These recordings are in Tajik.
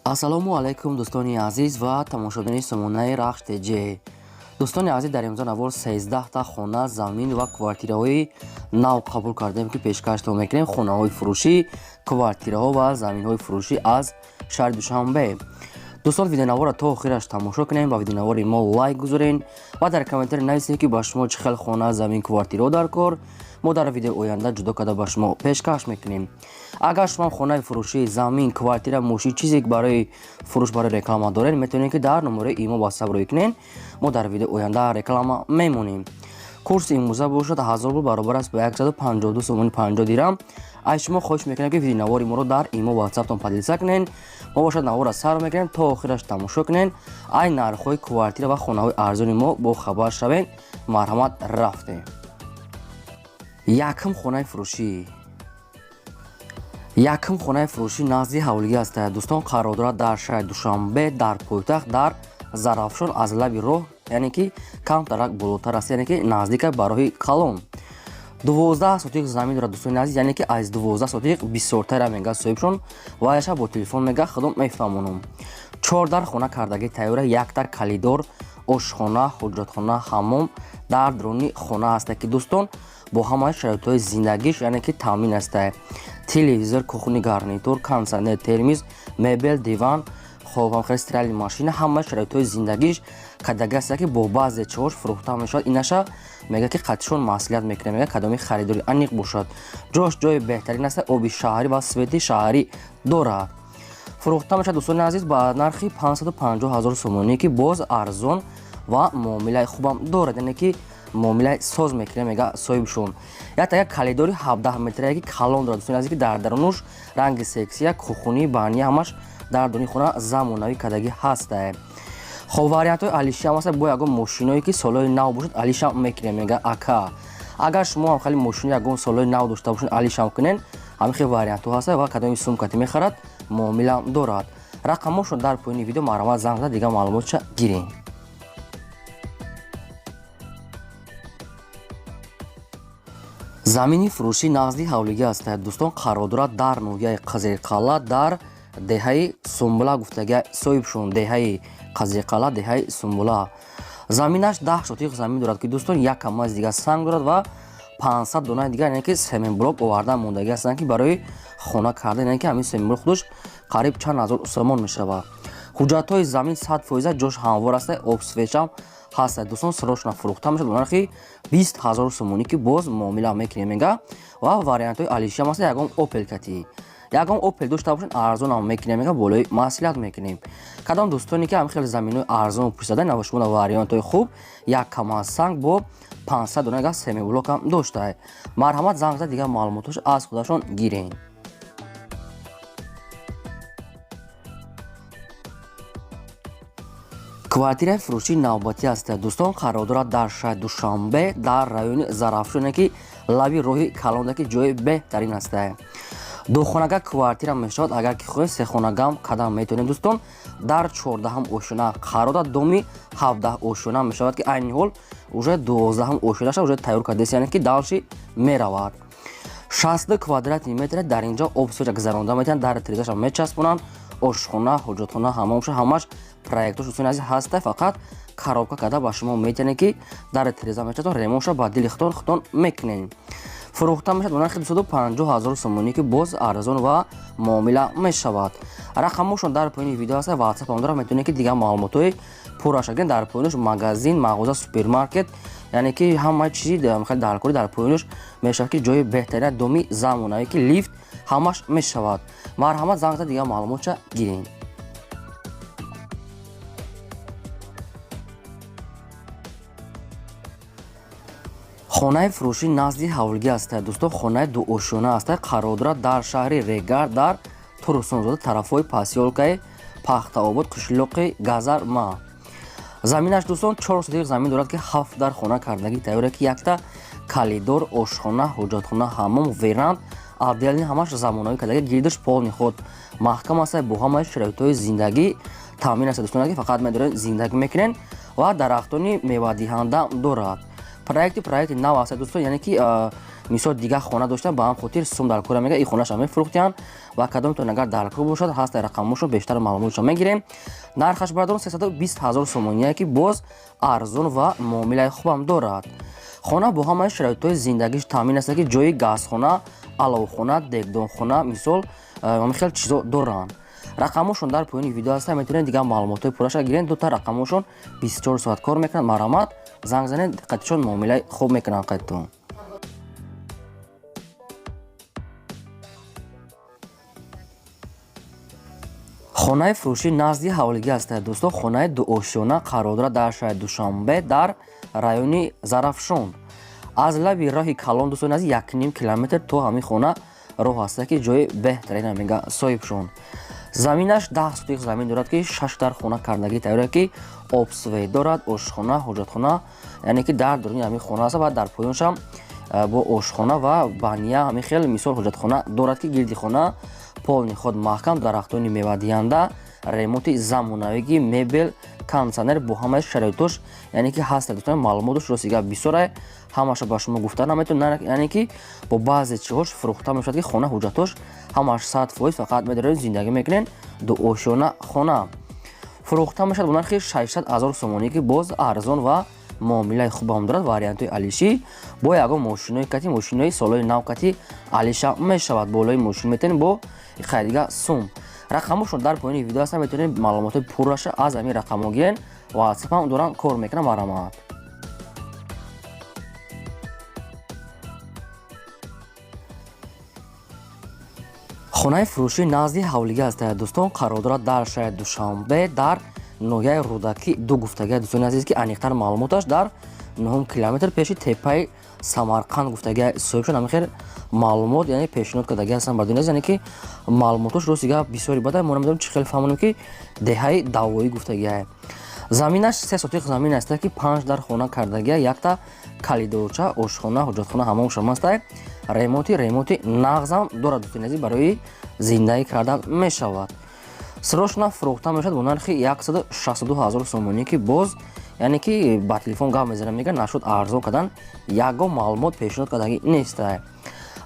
Ассалому алайкум, дӯстони азиз ва тамошобинони сомонаи Рахш ТЖ. Дӯстони азиз, дар имзо навор 13та хона, замин ва квартираҳои нав қабул кардем, ки пешкаштон мекунем. Хонаҳои фурӯшӣ, квартираҳо ва заминҳои фурӯшӣ аз шаҳри Душанбе. Дӯстон, видеонаворро то охираш тамошо кунем, ба видеонавори мо лайк гузорен ва дар комментарий нависед, ки ба шумо чӣ хел хона, замин, квартираҳо дар кор. Мо дар видеои оянда ҷудо карда ба шумо пешкаш мекунем. Агар шумо хонаи фурӯшӣ, замин, квартира, мошин, чизе барои фурӯш, барои реклама доред, метавонед, ки дар номерои имо ватсап рӯй кунед. Мо дар видеои оянда реклама мемонем. Курси имрӯза бошад 1000 рубл, баробар аст ба 152 сомони 50 дирам. Аз шумо хоҳиш мекунем, ки видеонавори моро дар имо ватсаптон поделиться кунед. Мо бошад наворро сар мекунем, то охираш тамошо кунед, ай нархҳои квартира ва хонаҳои арзони мо бо хабар шавед. Марҳамат, рафтем. Якум хонаи фурӯшӣ. Якум хонаи фурӯшӣ назди ҳавлигӣ аст, дӯстон, қарор дорад дар шаҳри Душанбе, дар пойтахт, дар Зарафшон, аз лаби роҳ, яъне ки камтарак болотар аст, яъне ки наздика ба роҳи калон. 12 сотиқ замин дорад, дӯстони азиз, яъне ки аз 12 сотиқ бисёртара мега соҳибшон ва яша бо телефон мега, худом мефаҳмонам. Чор дар хона кардагӣ тайёра, якта калидор, ошхона, ҳуҷратхона, ҳаммом дар даруни хона ҳаста, ки дӯстон, бо ҳамаи шароитҳои зиндагиш, яъне ки таъмин аста: телевизор, кухонный гарнитур, кондитсионер, термоз, мебел, диван, хоб, ҳамхел стиральный машина, ҳамаи шароитҳои зиндагиш кардагӣ аста, ки бо баъзе чиҳош фурӯхта мешавад. Инаша мега, ки қатишон маслиҳат мекунад, мега, кадоми харидори аниқ бошад. Ҷош ҷои беҳтарин аста, оби шаҳрӣ ва свети шаҳрӣ дорад. Фурӯхта мешавад, дӯстони азиз, ба нархи 550 ҳазор сомонӣ, ки боз арзон ва муомилаи хубам дорад, яъне ки муомилаи соз мекунад, мега соҳибшон. Якта як калидори 17 метрае, ки калон дорад, дӯстони азиз, ки дар дарунуш ранги сексия, кухонный, баня, ҳамаш дар даруни хона замонавӣ кардагӣ ҳастае. Хоб, вариантҳои алишиам аста. Бо ягон мошиное, ки солҳои нав бошад, алишам мекунем, мега ака. Агар шумо ҳам хеле мошини ягон солҳои нав дошта бошед, алишам кунен, ҳамин хел вариантҳо ҳаста ва кадоми сумкати мехарад, муомилам дорад. Рақамҳошон дар поёни видео, марҳамат, занг зада, дигар маълумотша гирем. Замини фурӯшӣ назди ҳавлигӣ аст, дӯстон, қарор дорад дар ноҳияи Қазирқалъа, дар деҳаи Сумбула, гуфтагия соҳибшон. Деҳаи Қазирқалъа, деҳаи Сумбула. Заминаш 10 сотиқ замин дорад, ки дӯстон, як камаз дигар санг дорад ва 500 донаи дигар, яъне ки семенблок овардан мондагӣ ҳастанд, ки барои хона кардан, яъне ки ҳамин семенблок худаш қариб чанд ҳазор сомон мешавад. Ҳуҷҷатҳои замин 100%, ҷош ҳамвор аста, об, свет ам ҳаста. Дӯстон, срочно фурӯхта мешавад ба нархи 20 ҳазор сомонӣ, ки боз муомила мекунем, мега. Ва вариантҳои алишиам аста. Ягон Опел кати, ягон Опел дошта бошед, арзонам мекунем, мега, болои маслиҳат мекунем. Кадом дӯстоне, ки ҳамин хеле заминҳои арзон пурсида, нава шумо вариантҳои хуб, як камаз санг бо 500 дона газ семенблокам доштае. Марҳамат, занг зада, дигар маълумотош аз худашон гирем. Квартираи фурӯшии навбатӣ аст, дӯстон, қарор дорад дар шаҳри Душанбе, дар райони Зарафшоне, ки лаби роҳи калонда, ки ҷои беҳтарин аст. Духонага квартира мешавад, агар ки хоҳед, сехонагам кадам метавонед. Дӯстон, дар 14-ҳам ошёна қарор дорад, доми 17 ошёна мешавад, ки айни ҳол уже 12-ҳам ошёнаша уже тайёр кардааст, яъне ки дальше меравад. 62 квадратный метр. Дар инҷо об свет а гузаронда метавонанд, дар тирезаша мечаспонанд. Ошхона, ҳоҷатхона, ҳамомша, ҳамаш проектош, дӯстони азиз, ҳаста. Фақат коробка карда ба шумо метавонед, ки дар тиреза мечаспон, ремонша ба дили худтон худтон мекунед. Фурӯхта мешавад ба нархи 250 ҳазор сомонӣ, ки боз арзон ва муомила мешавад. Рақамҳошон дар поёни видео аст, ватсапам дорад, метавонед, ки дигар маълумотҳои пурраша гиред. Дар поёнаш магазин, мағоза, супермаркет, яъне ки ҳама чизи хеле даркорӣ дар поёнаш мешавад, ки ҷои беҳтарина, доми замонавӣ, ки лифт, ҳамаш мешавад. Марҳамат, занг зада, дигар маълумотша гирем. Хонаи фурӯшӣ назди ҳавлигӣ аст, дӯстон, хонаи дуошёна аст, қарор дорад дар шаҳри Регар, дар Турсунзода, тарафҳои посёлкаи Пахтаобод, қишлоқи Газарма. Заминаш, дӯстон, 4 сотиқ замин дорад, ки ҳафт дар хона кардагӣ тайёре, ки якта калидор, ошхона, ҳоҷатхона, ҳаммом, веранда отдельный, ҳамаш замонавӣ кардаги, гирдаш полный ход маҳкам аст, бо ҳамаи шароитҳои зиндагӣ таъмин аст. Дӯстон, ки фақат медоред, зиндагӣ мекунед. Ва дарахтони мевадиҳанда дорад. Проекти нав аст, дӯстон, яъне ки мисол дигар хона доштан, ба ҳам хотир сум дар кора мега, ин хонаша мефурӯхтиянд. Ва кадомтон агар дар кор бошад, ҳаста рақамошон, бештар маълумотшон мегирем. Нархаш, бародарон, 320 ҳазор сомония, ки боз арзон ва муомилаи хубам дорад. Хона бо ҳамаи шароитҳои зиндагиш таъмин аст, ки ҷои газхона, аловхона, дегдонхона, мисол ҳамин хел чизо доранд. Рақамошон дар поёни видео ҳаста, метавонед дигар маълумотҳои пурраша гиред. Дута рақамошон 24 соат кор мекунанд. Марҳамат, занг занед, диққатишон, муомилаи хуб мекунанд қайдтон. Хонаи фурӯшӣ назди ҳавлигӣ аст, дӯстон. Хонаи дуошёна қарор дорад дар шаҳри Душанбе, дар райони Зарафшон. Аз лаби роҳи калон, дӯстони азиз, 1,5 километр то ҳамин хона роҳ аст, ки ҷои беҳтарина мега соҳибшон. Заминаш 10 сотих замин дорад, ки шаш дар хона кардагӣ тайёр, ки обсвет дорад, ошхона, ҳоҷатхона, яъне ки дар дуруни ҳамин хона аст ва дар поёншам бо ошхона ва баня, ҳамин хел мисол ҳоҷатхона дорад, ки гирди хона полный ход маҳкам, дарахтони мевадиҳанда, ремонти замонавигӣ, мебел, кондитсионер бо ҳамаи шароитош, яъне ки ҳаста. Дӯстон, маълумотош рости гап бисёре, ҳамаша ба шумо гуфта наметавонам, яъне ки бо баъзе чиҳош фурӯхта мешавад, ки хона ҳуҷҷатош ҳамаш 100%, фақат медоред, зиндагӣ мекунед. Дуошёна хона фурӯхта мешавад бо нархи 600 ҳазор сомонӣ, ки боз арзон ва муомилаи хубам дорад. Вариантҳои алишӣ бо ягон мошинои кати, мошинои солҳои нав кати алиша мешавад. Болои мошин метавонед бо хайдига сум. Рақамошон дар поёни видео ҳастан, метавонед маълумотҳои пурраша аз ҳамин рақамҳо гирен. Ватсап ҳам доран, кор мекунам. Марҳамат. Хонаи фурӯшӣ назди ҳавлигӣ аст, дӯстон, қарор дорад дар шаҳри Душанбе, дар ноҳияи Рӯдакӣ ду гуфтагия, дӯстони азиз, ки аниқтар маълумоташ дар нуҳум километр пеши теппаи Самарқанд гуфтагия соҳибшон. Ҳамин хел маълумот, яъне пешниҳод кардагия ҳастанд, бардони азиз, яъне ки маълумотош рости гап бисёри бада, мо намедонем чӣ хел фаҳмонем, ки деҳаи Давоӣ гуфтагия. Заминаш 3 сотиқ замин аст, ки панҷ дар хона кардагия, якта калидорча, ошхона, ҳоҷатхона, ҳамомшам аст. Ремонти нағзам дорад, дӯстони азиз, барои зиндагӣ кардан мешавад. Срочно фурӯхта мешавад бо нархи 162 ҳазор сомонӣ, ки боз, яъне ки ба телефон гап мезанам, мега нашуд арзон кардан, ягон маълумот пешниҳод кардагӣ неста.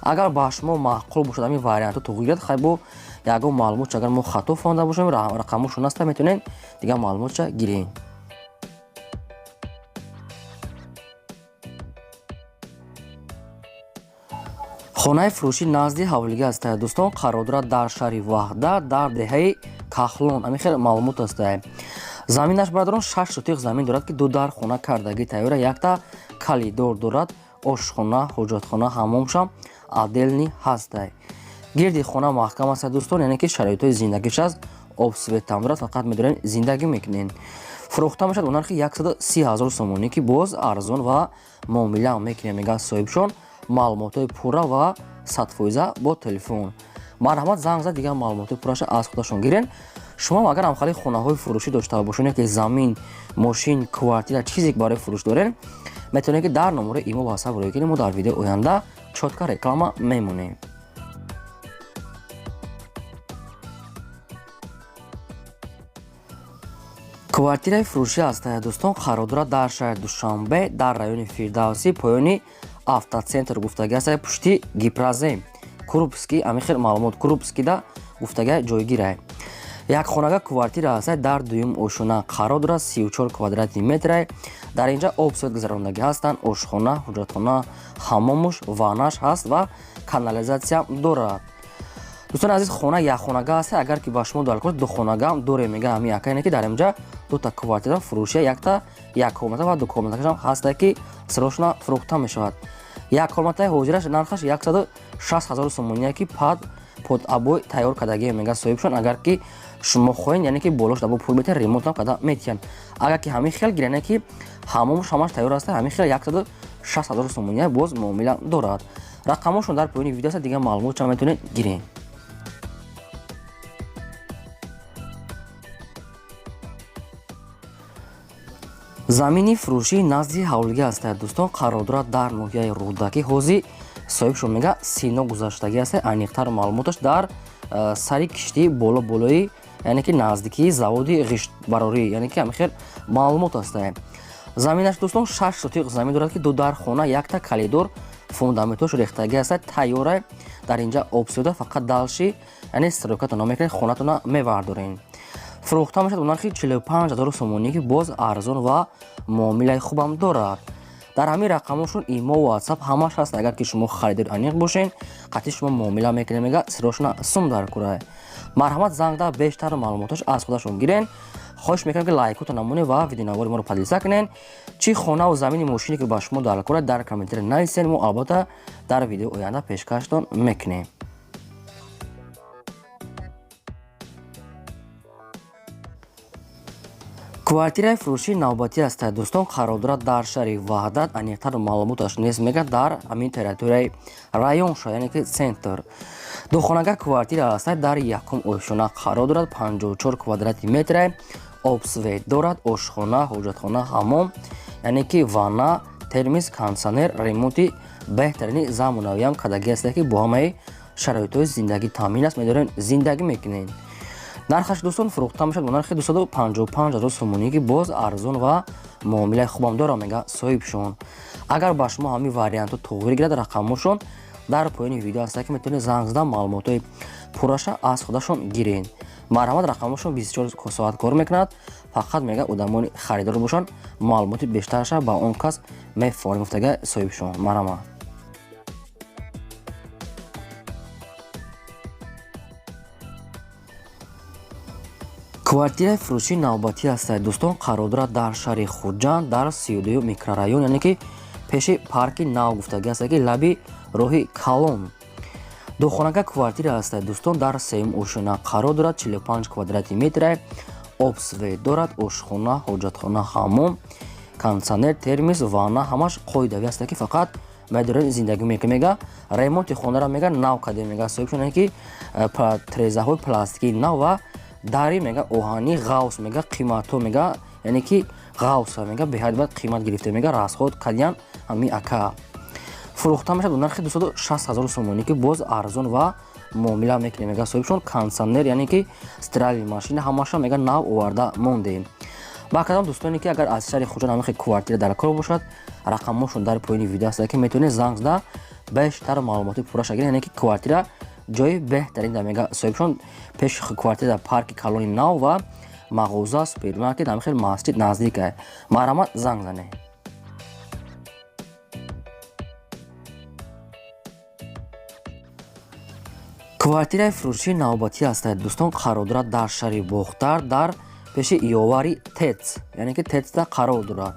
Агар ба шумо маъқул бошад, ҳамин вариантҳо туғри гирад, хай, бо ягон маълумотча агар мо хато фаҳмида бошем, рақамошон аста, метавонед дигар маълумотча гирем. Хонаи фурӯшӣ назди ҳавлигӣ аст, дӯстон, қарор дорад дар шаҳри Ваҳдат, дар деҳаи Кахлон. Ҳамин хел маълумот аст. Заминаш, бародарон, 6 сотиқ замин дорад, ки ду дар хона кардагӣ тайёра, якта калидор дорад, ошхона, ҳоҷатхона, ҳамомшам отдельный ҳастай. Гирди хона маҳкам аст, дӯстон, яъне ки шароитҳои зиндагиш аст, обсветам дорад, фақат медорем, зиндагӣ мекунем. Фурӯхта мешавад бо нархи 130 ҳазор сомонӣ, ки боз арзон ва муомила мекунем, мега соҳибшон. Маълумотҳои пурра ва 100% бо телефон. Марҳамат, занг зад, дигар маълумотҳои пурраша аз худашон гирен. Шумо агар ҳамхали хонаҳои фурӯшӣ дошта бошед, ки замин, мошин, квартира, чизе барои фурӯш дорен, метавонед ки дар номерои имо ватсап рӯй кунед, мо дар видеои оянда чётко реклама мемонем. Квартираи фурӯшӣ аст, дӯстон, қарор дорад дар шаҳри Душанбе, дар райони Фирдавсӣ, поёни автоцентр гуфтагӣ аст, пушти Гипрозем Крупский. Ҳамин хел маълумот, Крупскийда гуфтагия ҷойгир. Як хонага квартира аст, дар дуюм ошона қарор дорад, 34 квадратный метра. Дар инҷа обсвет гузарондагӣ ҳастанд, ошхона, ҳуҷратхона, ҳамомуш, ваннаш ҳаст ва канализатсия дорад. Дӯстони азиз, хона якхонага аст. Агар ки ба шумо даркор, духонагаам дорем, мега ҳамин яка, яъне ки дар инҷа дута квартира фурӯшия, якта яккомната ва дукомнаташам ҳаста, ки срочно фурӯхта мешавад. Як комнатаи ҳозираш нархаш 160 ҳазор сомония, ки под обои тайёр кардагие, мега соҳибшон. Агар ки шумо хоҳед, яъне ки болош даба пул метиҳанд, ремонтам карда метиҳанд. Агар ки ҳамин хел гиранд, ки ҳамомуш ҳамаш тайёр аст, ҳамин хел 160 ҳазор сомония, боз муомила дорад. Рақамошон дар поёни видео аст, дигар маълумотча метавонед гиред. Замини фурӯшӣ назди ҳавлигӣ аст, дӯстон, қарор дорад дар ноҳияи Рӯдакӣ. Ҳозир соҳибшон мега Сино гузаштагӣ аст. Аниқтар маълумоташ дар сари киштӣ боло болои, яъне ки наздикии заводи ғиштбарорӣ, яъне ки ҳамин хел маълумот аст. Заминаш, дӯстон, 6 сотиқ замин дорад, ки ду дар хона, якта калидор, фундаментош рехтагӣ аст, тайёра. Дар инҷа обсиёда, фақат дальше, яъне стройкатона мекунед, хонатона мевардорен. Фурӯхта мешавад бо нархи 45 ҳазору сомонӣ, ки боз арзон ва муомилаи хубам дорад. Дар ҳамин рақамошон имо, ватсап ҳамаш ҳаст. Агар ки шумо харидори аниқ бошен, қатъи шумо муомила мекунем, мега сирошона сум дар курай. Марҳамат, занг да бештар маълумоташ аз худашон гирен. Хоҳиш мекунам, ки лайкото намонед ва видеонавори моро поделиться кунед. Чӣ хонаву замини, мошине ки ба шумо дар кора, дар комментария нависен, мо албатта дар видеои оянда пешкаштон мекунем. Квартираи фурӯшии навбатӣ аст, дӯстон, қарор дорад дар шаҳри Ваҳдат. Аниқтар маълумоташ нест, мега, дар ҳамин территорияи районша, яъне ки центр. Духонага квартира аст, дар якум ошёна қарор дорад, 54 квадрати метре, обсвет дорад, ошхона, ҳоҷатхона, ҳамом, яъне ки ванна, термис, кондитсионер, ремонти беҳтарини замонавиам кардагӣ аст, ки бо ҳамаи шароитҳои зиндагӣ таъмин аст. Медорем, зиндагӣ мекунем. Нархаш, дӯстон, фурӯхта мешавад бо нархи 255 ҳазор сомонӣ, ки боз арзон ва муомилаи хубам дорам, мега соҳибшон. Агар ба шумо ҳамин вариантҳо тоғри гирад, рақамошон дар поёни видео аст, ки метавонед занг зада маълумотҳои пурраша аз худашон гиред. Марҳамат, рақамошон 24 соат кор мекунад. Фақат, мега, одамони харидор бошанд, маълумоти бештараша ба он кас мефорем, гуфтага соҳибшон. Марҳамат. Квартираи фурӯшии навбатӣ аст, дӯстон, қарор дорад дар шаҳри Хуҷанд, дар 32 микрорайон, яъне ки пеши парки нав гуфтагӣ аст, ки лаби роҳи калон. Духонага квартира аст, дӯстон, дар сеюм ошёна қарор дорад, 45 квадрати метре, обсвет дорад, ошхона, ҳоҷатхона, ҳаммом, кондитсионер, термис, ванна ҳамаш қоидавӣ аст, ки фақат медоред, зиндагӣ мекунед. Мега, ремонти хонара, мега, нав кардем, мега соҳибшон, яъне ки трезаҳои пластикии нав ва дари, мега, оҳани ғавс, мега, қиматҳо, мега, яъне ки ғавса, мега, беҳад бад қимат гирифта, мега, расход кардиян ҳами ака. Фурӯхта мешавад бо нархи 260 ҳазору сомонӣ, ки боз арзон ва муомила мекунем, мега соҳибшон. Кондитсионер, яъне ки стиральный машина ҳамаша, мега, нав оварда мондем. Ба кадом дӯстоне ки агар аз шаҳри Хуҷанд ҳамин квартира дар кор бошад, рақамҳошон дар поёни видео аст, ки метавонед занг зада бештар маълумоти пурраша гиред. Яъне ки квартира ҷои беҳтарин да, мега соҳибшон, пеши квартира дар парки калони нав ва мағоза, супермаркет, ҳамин хел масҷид наздик. Марҳамат, занг занед. Квартираи фурӯшии навбатӣ аст, дӯстон, қарор дорад дар шаҳри Бохтар, дар пеши ёвари ТЭЦ, яъне ки ТЭЦда қарор дорад.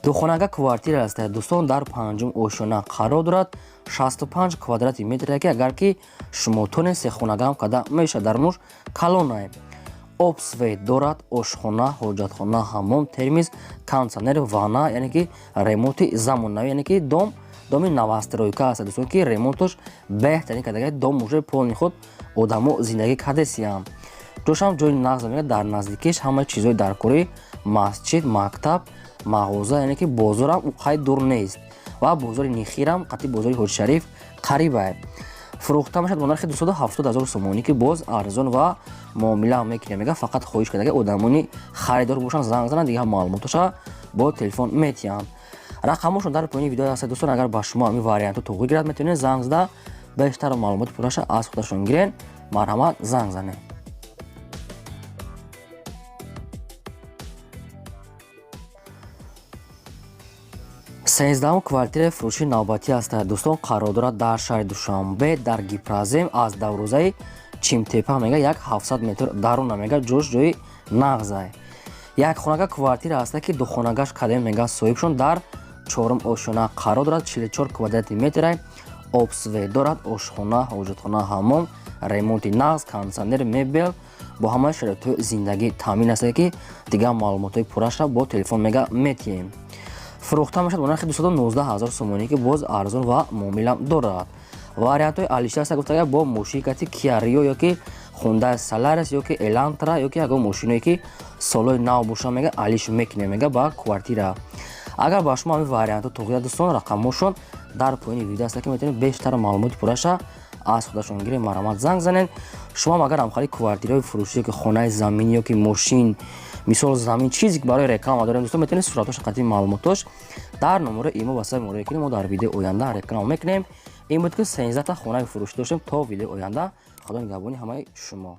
Духонага квартира аст, дӯстон, дар панҷум ошёна қарор дорад, 65 квадрати метре, ки агар ки шумо тонед, сехонагаам карда мешавад, дар муш калонае. Обсвет дорад, ошхона, ҳоҷатхона, ҳаммом, термис, кондитсионер, ванна, яъне ки ремонти замонавӣ, яъне ки дом доми новостройка аст, дӯстон, ки ремонтош беҳтарин кардаги, дом уже полный худ одамо зиндагӣ кардесиям. Ҷошам ҷои нағз, мега, дар наздикиш ҳамаи чизҳои даркорӣ: масҷид, мактаб, мағоза, яъне ки бозорам ӯ қайд дур нест ва бозори Нихирам қатъи бозори Ҳоҷишариф қарибае. Фурӯхта мешавад бо нархи 270 ҳазор сомонӣ, ки боз арзон ва муомила мекунем, мега. Фақат хоҳиш карда, одамони харидор бошанд, занг зананд, дигар маълумоташа бо телефон метиҳанд. Рақамҳошон дар поёни видео ҳаст, дӯстон. Агар ба шумо ҳамин вариантҳо тоғри гирад, метавонед занг зада бештар маълумоти пурраша аз худашон гирен. Марҳамат, занг занед. 13-ум квартираи фурӯшии навбатӣ аст, дӯстон, қарор дорад дар шаҳри Душанбе, дар Гипрозем, аз дарвозаи Чимтепа, мега, як 700 метр даруна, мега, ҷош ҷои нағзай. Як хонага квартира аст, ки духонагаш кадем, мега соҳибшон, дар чорум ошёна қарор дорад, 44 квадрати метра, обсвет дорад, ошхона, ҳоҷатхона, ҳаммом, ремонти нағз, кондитсионер, мебел, бо ҳамаи шароитҳои зиндагӣ таъмин аст, ки дигар маълумотҳои пурраша бо телефон, мега, метиҳем. Фурӯхта мешавад бо нархи 219 ҳазор сомонӣ, ки боз арзон ва муомилам дорад. Вариантҳои алишер аст, гуфтага, бо мошини кати Киа Рио ёки Хундай Солярис ёки Элантра ёки ягон мошиное ки солҳои нав боша, мега, алиш мекунем, мега, ба квартира. Агар ба шумо ҳамин вариантҳо тоғри, дӯстон, рақамҳошон дар поёни видео аст, ки метавонед бештар маълумоти пурраша аз худашон гиред. Марҳамат, занг занед. Шумоам агар ҳамхали квартираҳои фурӯшӣ ёки хонаи заминӣ ёки мошин Мисол, замин, чизе ки барои реклама дорем, дӯстон, метавонед суратош қатъи маълумотош дар номерои имо, ватсап муроҷиат кунем. Мо дар видеои оянда реклама мекунем. Ин буд, ки 13-та хонаи фурӯшӣ доштем. То видеои оянда, Худо нигаҳбони ҳамаи шумо.